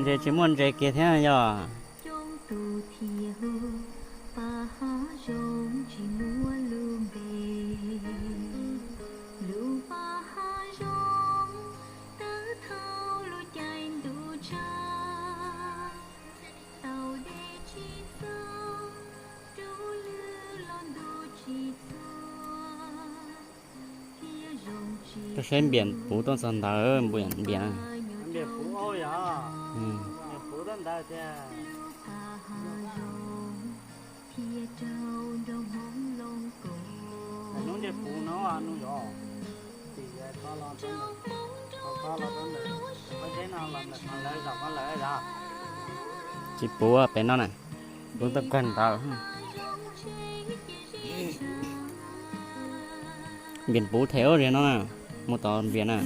Tsis muaj ntses kiag thiab yog. Koj saib npias puv tuaj txog ntawd, npias, npias. Tsis puv pem no na, puv tuaj kawg ntawd. Npias puv them ub no na, mus tom npias na.